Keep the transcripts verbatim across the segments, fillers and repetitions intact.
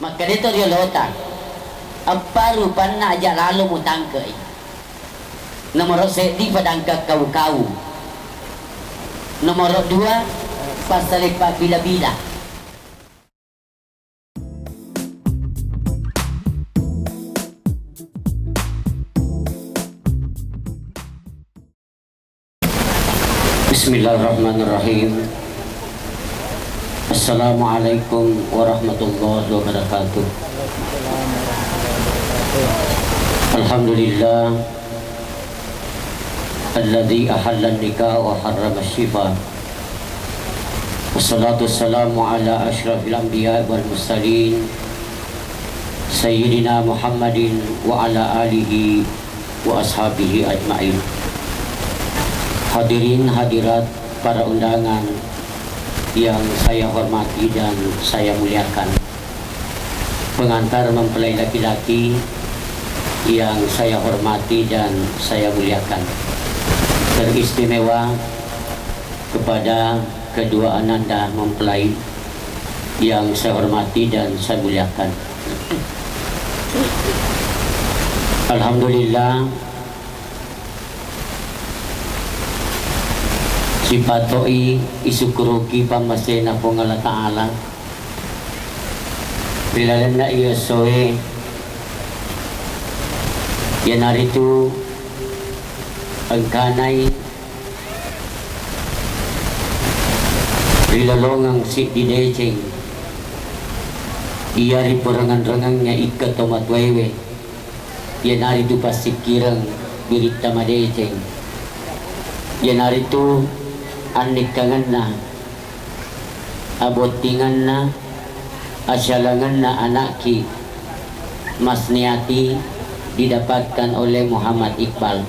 Makkeda to riolota, eppa rupanna aja lalo mutangkei. Nomoro seddi, padangka kau-kau. Nomoro dua, passaleppa bila-bila. Bismillahirrahmanirrahim. Assalamualaikum warahmatullahi wabarakatuh. Alhamdulillah, alladzi ahallan nikah wa harrama shifa. Wassalatu wassalamu ala asyrafil anbiya wal mursalin, Sayyidina Muhammadin wa ala alihi wa ashabihi ajma'in. Hadirin hadirat, para undangan yang saya hormati dan saya muliakan. Pengantar mempelai laki-laki yang saya hormati dan saya muliakan. Teristimewa kepada kedua ananda mempelai yang saya hormati dan saya muliakan. Alhamdulillah, sipatoi isukkuruki pammasena Puang Allah Ta'ala ri lalenna iye essoe, iyanaritu engkanai rilolongeng siddi deceng iya ripurengang-rengangnge ikke tomatoewe, iyanaritu passikkireng biritta madeceng, iyanaritu annikkangenna, abottingenna, asyalangenna anakki Masniati didapatkan oleh Muhammad Iqbal.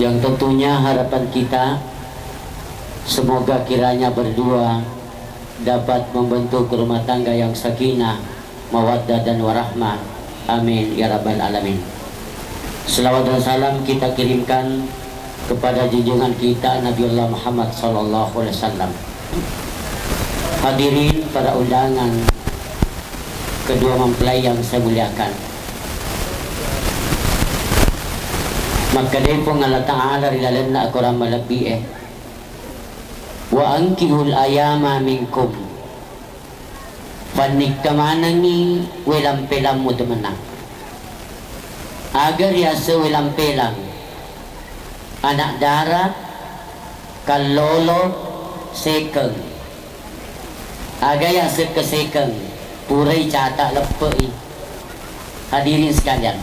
Yang tentunya harapan kita, semoga kiranya berdua dapat membentuk rumah tangga yang sakinah, mawaddah, dan warahmah. Amin ya rabbal alamin. Selawat dan salam kita kirimkan kepada junjungan kita Nabiullah Muhammad sallallahu alaihi wasallam. Hadirin para undangan, kedua mempelai yang saya muliakan. Makkedai Puang Allah Ta'ala ri lalenna akorang malebbi'e, "Wa ankihul ayama minkum." Pannikka manengngi welang-pelammu temenna. Aga riaseng welang-pelang? Anak dara, kallolo, sekeng. Aga yaseng kesekeng? Purai cata leppe'i. Hadirin sekalian,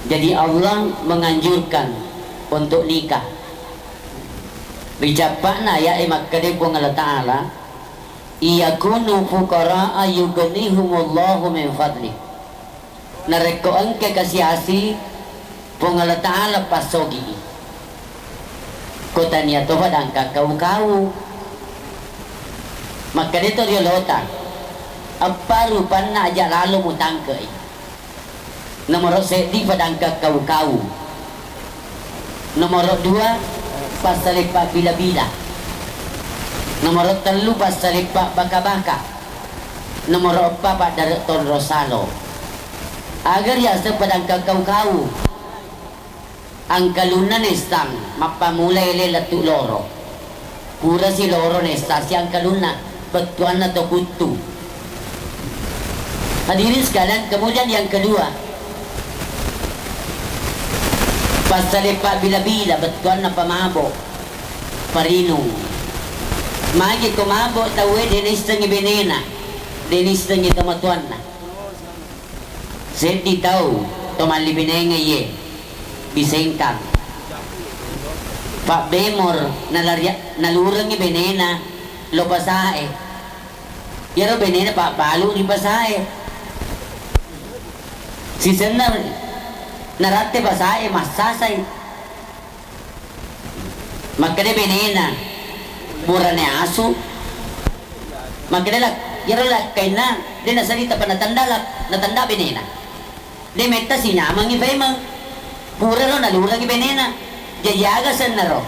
jadi Allah menganjurkan untuk nikah. Ri cappa'na aya'e makkeda Puang Allah Ta'ala, "Iyakunu fuqara'a yughnihumullahu min fadlih." Narekko engka kasi-asi, Puang Allah Ta'ala passogi. Ko tania tofa dangka kau-kau. Makkeda to riolota, eppa rupanna aja lalo mutangkei. Nomoro seddi, padangka kau-kau. Nomoro dua, passaleppa bila-bila. Nomoro tellu, passaleppa baka-baka. Nomoro eppa, paddare tonro salo. Aga riaseng padangka kau-kau? Angkalunna nessang, mappamula ele lettu loro. Purasi loro nessang siangkalunna, bettuanna to kuttu. Hadirin sekalian, kemudian yang kedua, passaleppa bila-bila, bettuanna pamabo, parinung. Magi ko mabo tauwe, de naissengi benena, de naissengi tomatoanna. Seddi tau to mallibinengnge iye, disengkang. Pabbemor nalaria-, nalurengngi benena lo pasae. Iyaro benena pabbalu ri pasae. Sisenna naratte pasae massasai. Makkeda benena, "Purane asu." Makkeda lak-, iyaro lakkainna de nasalita pa natanda lak-, natanda benena. De metta sinyamengngi paimeng. Puraro nalurengngi benena. Jaji aga sennaro?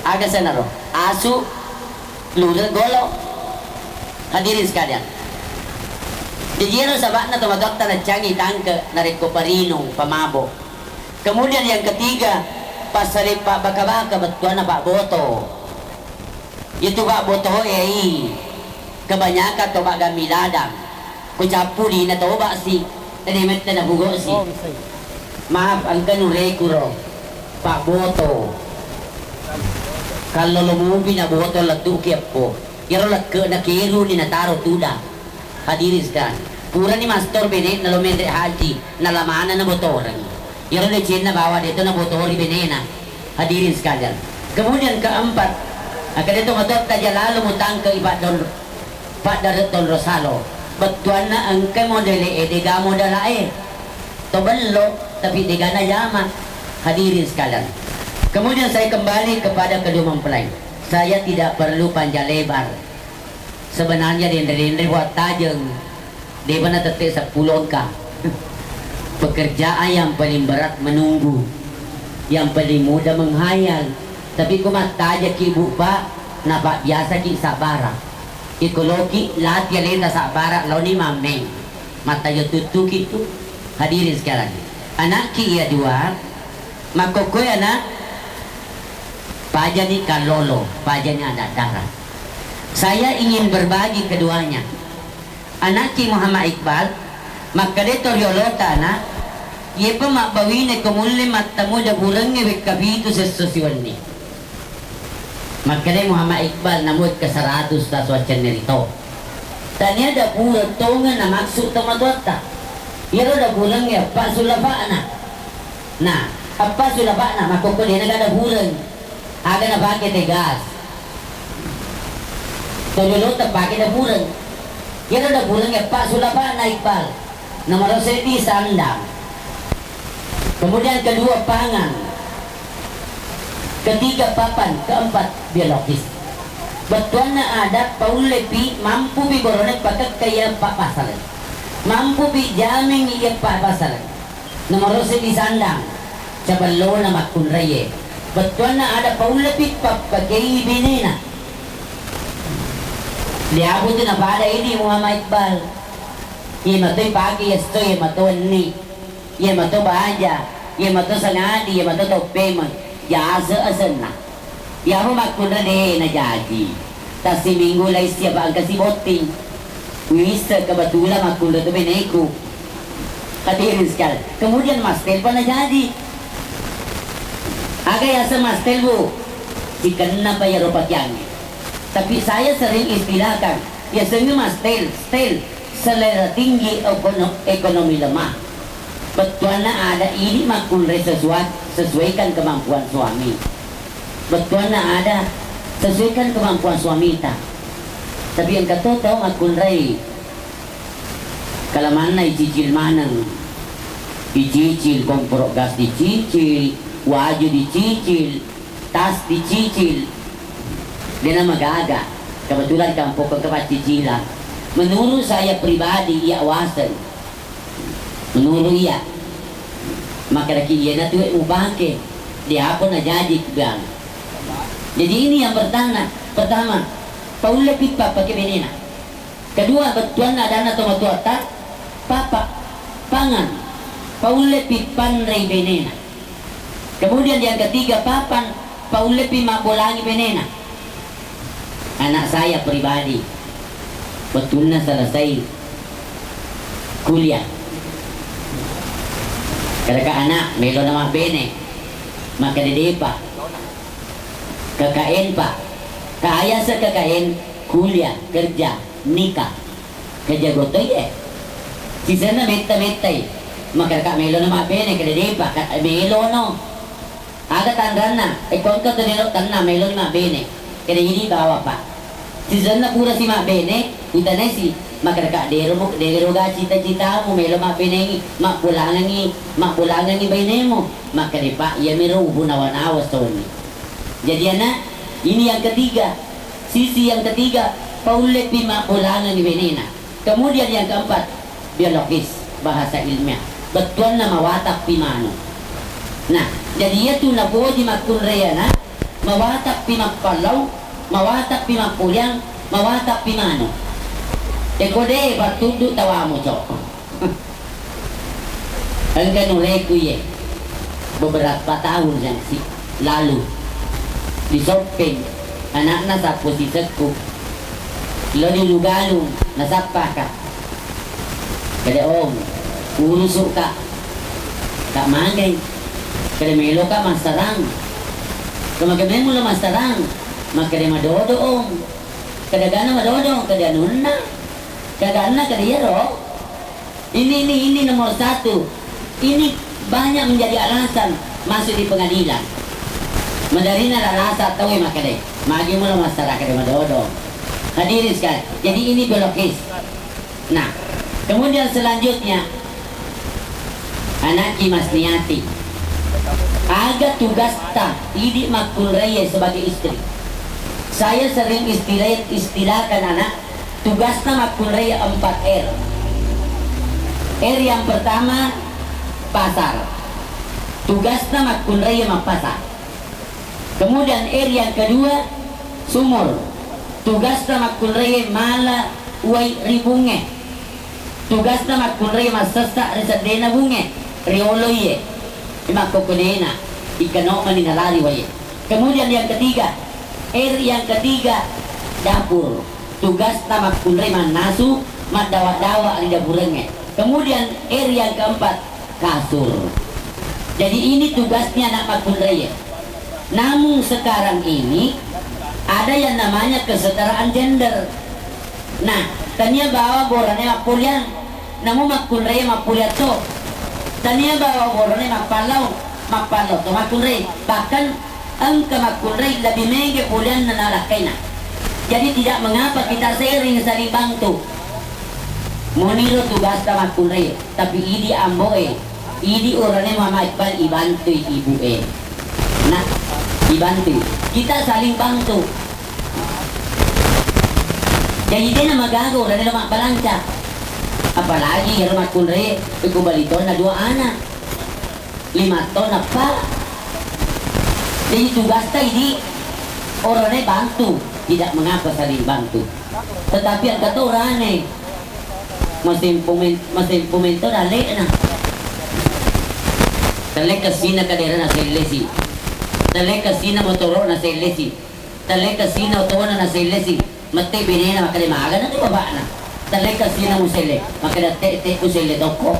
Aga sennaro? Asu, lureng, golo. Hadirin sekalian, Jadi iyaro saba'na tomatoatta naccangi tangke narekko parinung, pamabo. Kemudian yang ketiga, passale pabbaka-baka bettuanna pabboto. Iyatu pabbotoe i kebanyakan to bagami ladang. Ko cappu dina toba'si, tadi mette napugo'si. Maaf, engka nurekuro pabboto. Kallolo mupi na boto lettuki eppo. Iyaro lekke'na keruni nataro tudang. Hadirin sekalian, purani mastor bene'na lo menre haji, nala maneng nabotoreng. Iyaro decenna bawa deto nabotori benena. Hadirin sekalian. Kemudian keempat, akkeda tomatoatta, aja lalo mutangkei paddon-, paddare tonrosalo. Bettuanna engka modele'e, dega modalae. To bello, tapi dega najama. Hadirin sekalian. Kemudian saya kembali kepada kedua mempelai. Saya tidak perlu panjang lebar. Sebenarnya denre-denre buat tajeng, depa natette seppulo engka. Pekerjaan yang paling berat menunggu, yang paling mudah menghayal. Tapi ko mattajaki, Bu, Pak, napa biasaki sabbara. Iko loki lati aleta sabbara, laoni mammeng. Mattajo tuttuki tu. Hadirin sekalian. Anakki iya dua, makkokkoe anak, pajani kallolo, pajani anak dara. Saya ingin berbagi keduanya. Anakki Muhammad Iqbal, makkeda to riolota, Nak, iyepa mabbawine ko mulle mattemu daburengnge wekka pitu sesso siwenni. Makkedai Muhammad Iqbal, namu wekka seratus tasu accenne rito. Tania dabureng tongeng namaksu tomatoatta. Iyaro daburengnge eppa sulafa'na. Nah, eppa sulafa'na, makkokko de'na ga dabureng. Aga napake tegas. Tojolota pake dabureng. Iyaro dabureng eppa sulafa'na, Iqbal. Nomoro seddi sandang. Kemudian kedua pangan. Ketiga papan, keempat biologis. Bettuanna ada paullepi, mampupi borone pakekkai eppa pasale. Mampupi jamengngi eppa pasale. Nomoro seddi sandang, cabellona makkunraie. Bettuanna ada paullepi pappakei benena. Liabu tu napada idi Muhammad Iqbal. Iye mato ipake esso, iye mato wenni, iye mato baja, iye mato sangadi, iye mato toppemeng. Jase asenna. Iyaro makkunrai de' najaji. Tassiminggu laissi apa engka sibotting. Wisseng kebetulan makkunrai tu beneku. Hadirin sekalian. Kemudian mastel pa najaji. Aga yaseng mastel, Bu? Sikenna pa iyaro pakeangnge. Tapi saya sering istilahkan, yasengnge mastel, stel, selera tinggi, ekono-, ekonomi lemah. Bettuanna ada idi makkunrai sesua-, sesuaikan kemampuan suami. Bettuanna ada sesuaikan kemampuan suamita. Tapi engka to tau makkunrai kalamanna icicil maneng. Icicil komporo gas, dicicil waju, dicicil tas, dicicil. Dena magaga. Kebetulan kampokku engka paccicilang. Menurut saya pribadi, iya waseng. Menurut iya, makkedaki iyanatu mupake, de' apa najaji kubilang. Jadi ini yang pertama, pertama, paullepi pappake benena. Kedua, bettuanna adanna tomatoatta, papa, pangan, paullepi panrei benena. Kemudian yang ketiga, papan, paullepi mabbolangi benena. Anak saya pribadi, wettunna selesai kuliah, kadaka anak, melona mabbene, makkeda de'pa, K K N pa, kaya se K K N, kuliah, kerja, nikah. Kejago toi e. Sisenna metta-mettai. Makkeda ka melono mabbene, keda de'pa, ka melono. Aga tanranna, e, ko engka to melo tenna, meloni mabbene. Keda idi bawa, Pak. Sisenna pura si mabbene, utanaisi. Makkeda ka dero mo, dero ga cita-citamu melo mabbenengi, mabbolangengi, mabbolangengi bainemu. Makkeda, Pak, iyamiro ubu nawa-nawa soni. Jadi anak, ini yang ketiga. Sisi yang ketiga, paullepi mabbolangengi benena. Kemudian yang keempat, biologis, bahasa ilmiah. Bettuanna mawatappi manu. Nah, jadi iyatu napoji makkunraiana, mawatappi mappallau, mawatappi mappoliang, mawatappi manu. Teko de pattuddu tawamu, Cok. Engka nureku iye, beberapa tahun yang si-, lalu, di Soppeng, anakna sappo sisekku, lo di Lugalung, nasappaka. Kada, Om, urusuka. Tak magai. Kada meloka massarang. Kemaka memang lo massarang. Makkeda madodo, Om. Kada gana madodo, kada anunna. Kada anna, kada iyaro. Ini, ini, ini nomor satu. Ini banyak menjadi alasan masuk di pengadilan. Maderrina lalasa tauwe makkeda, magi mulo massarang kada madodo. Hadirin sekalian, jadi ini belokis. Nah, kemudian selanjutnya, anakki Masniati, aga tugasta idi makkunraie sebagai istri? Saya sering istilah, istilahkan anak, tugasna makkunrai empat R. R yang pertama, pasar. Tugasna makkunrai mappasar. Kemudian R yang kedua, sumur. Tugasna makkunrai mala uwai ri bunge. Tugasna makkunrai massessa ri seddena bunge, ri oloie. Makkokkonena, ikkano mani nalari wae. Kemudian yang ketiga, R yang ketiga, dapur. Tugasna makkunrai mannasu, maddawa-dawa ri dapurengnge. Kemudian R yang keempat, kasur. Jadi ini tugasnya anak makkunrai. Namun sekarang ini ada yang namanya kesetaraan gender. Nah, tania bawang borane mappoliang, namu makkunrai mappoliang to. Tania bawang borane mappallau, mappallau to makkunrai. Bahkan engka makkunrai lebih mega polianna nalakkaina. Jadi tidak mengapa kita sering saling bantu. Moniro tugasta makkunrai, tapi idi amboe, idi orane mama Iqbal ibantui ibue. Nah, ibantui. Kita saling bantu. Jadi dena magaga orane lo mabbalanca. Apalagi ero makkunrai, ko bali tonna dua anak. Lima ton apa? Jadi tugasta idi orane bantu, tidak mengapa saling bantu. Tetapi engka to orane masempo men-, masempo mento dalle'na. Telle kessina kaderana sellesi. Telle kessina motoro'na sellesi. Telle kessina otona nasellesi. Mette benena makkeda magana tu bapakna. Telle kessina muselle. Makkeda tette muselle tokko.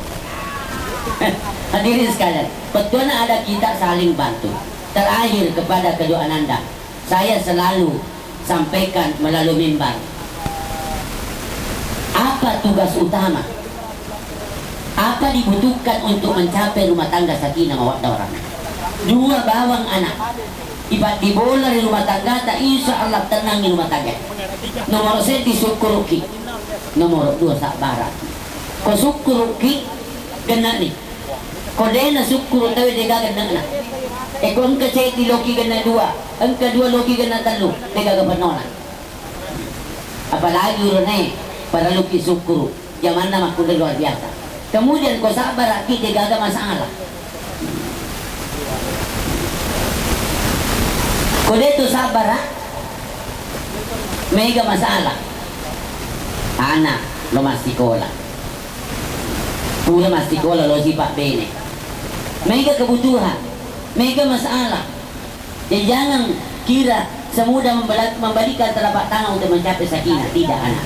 Hadirin sekalian, bettuanna ada kita saling bantu. Terakhir kepada kedua ananda, saya selalu sampaikan melalui mimbar. Apa tugas utama? Apa dibutuhkan untuk mencapai rumah tangga sakinah mawaddah warahmah? Dua bawang anak. Ipadibola ri rumah tanggata, insya Allah tenangi rumah tangga. Nomor seddi sukkuruki. Nomor dua sabbara. Ko sukkuruki, genne'ni. Ko de'na sukkuru taue de'gaga genne'na. E ko engka ceddi loki genna dua, engka dua loki genna tellu, de'gaga pennona. Apalagi urane parelluki sukkuru, jamanna makkunrai luar biasa. Kemudian ko sabbaraki de'gaga masalah. Ko de'to sabbara, mega masalah. Ana lo massikola. Pura massikola lo sipa bene. Mega kebutuhan, mega masalah. Jadi jangan kira semudah membela-, membalikan telapak tangan untuk mencapai sakinah, tidak, anak.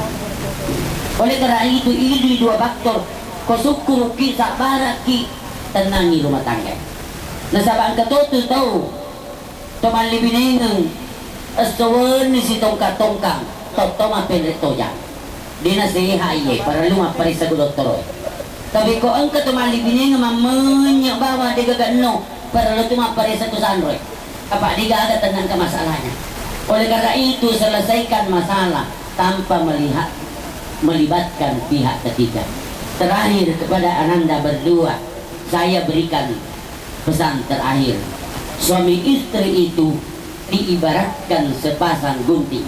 Oleh karena itu, ini dua faktor, ko sukkuruki, sabbaraki, tenangi rumah tangga. Nasaba engka to tu tau to mallibinengeng, esso wenni sitongkang-tongkang, to to mappenre tojang. Dena seha iye, parellu mapparessa ku dottoroe. Tapi ko engka to mallibinengeng mammenye bawang de'gaga enno, parellu tu mapparessa ku sanroe. Apa de'gaga tenang ke masalahnya. Oleh karena itu, selesaikan masalah tanpa melihat, melibatkan pihak ketiga. Terakhir, kepada ananda berdua, saya berikan pesan terakhir. Suami istri itu diibaratkan sepasang gunting.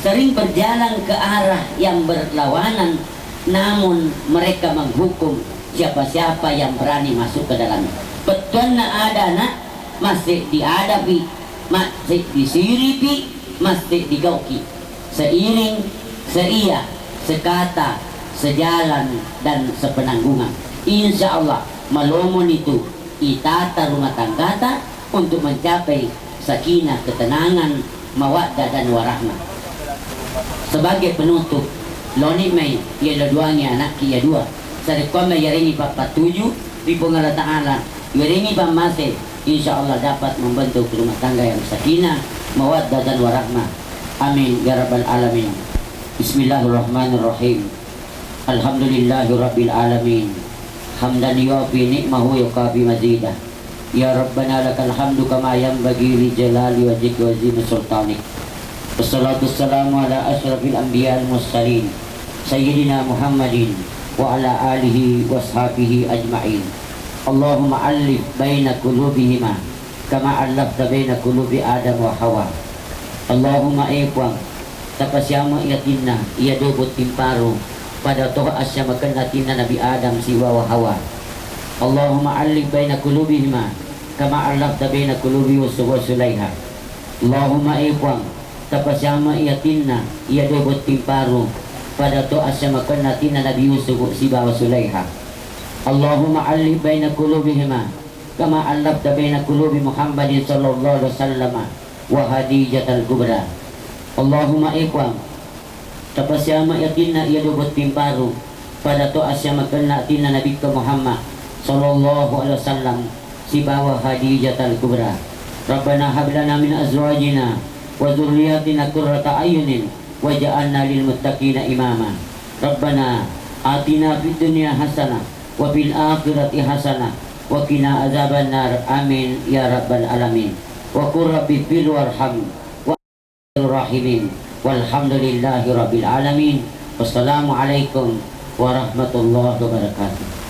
Sering berjalan ke arah yang berlawanan, namun mereka menghukum siapa-siapa yang berani masuk ke dalamnya. Bettuanna ada, nak, masih dihadapi, masih disiripi, masih digauki. Seiring, seia, sekata, sejalan, dan sepenanggungan. Insya Allah, malomoni tu itata rumah tanggata untuk mencapai sakinah, ketenangan, mawaddah, dan warahmah. Sebagai penutup, loni mai iya laduangi anakki iya dua. Sarekkuamma iyarengi pappatuju ri Puang Allah Ta'ala, iyarengi pammase, insya Allah dapat membentuk rumah tangga yang sakinah, mawaddah, dan warahmah. Amin ya rabbal alamin. Bismillahirrahmanirrahim. Alhamdulillahi rabbil alamin. Hamdan yuafi ni'mahu yukafi mazidah. Ya Rabbana lakal hamdu kama yanbaghi li jalali wajhika wa azimi sultanik. Wassalatu wassalamu ala asyrafil anbiya wal mursalin, Sayyidina Muhammadin wa ala alihi wa ashabihi ajma'in. Allahumma allif baina qulubihima kama allafta baina qulubi Adam wa Hawa. Allahumma, e Puang, tapasiame'i atinna iya dua botting paru pada toha assiamakenna atinna Nabi Adam sibawa Hawa. Allahumma allif baina qulubihima kama allafta baina qulubi Yusuf wa Sulaiha. Allahumma, e Puang, tapasiame'i atinna iya dua botting paru pada toha assiamakenna atinna Nabi Yusuf sibawa Sulaiha. Allahumma allif baina qulubihima kama allafta baina qulubi Muhammadin sallallahu alaihi wasallam wa Khadijatal Kubra. Allahumma, e Puang, tapasiame'i atinna iya dua botting paru pada toha assiamakenna atinna Nabikka Muhammad sallallahu alaihi wasallam sibawa Khadijatal Kubra. Rabbana hab lana min azwajina wa dzurriyyatina qurrata a'yunin waj'alna lil muttaqina imama. Rabbana atina fid dunya hasanah wa fil akhirati hasanah wa qina adzabannar. Amin ya rabbal alamin. Wa qur rabbighfir warham wa rahimin. Walhamdulillahi rabbil alamin. Wassalamualaikum warahmatullahi wabarakatuh.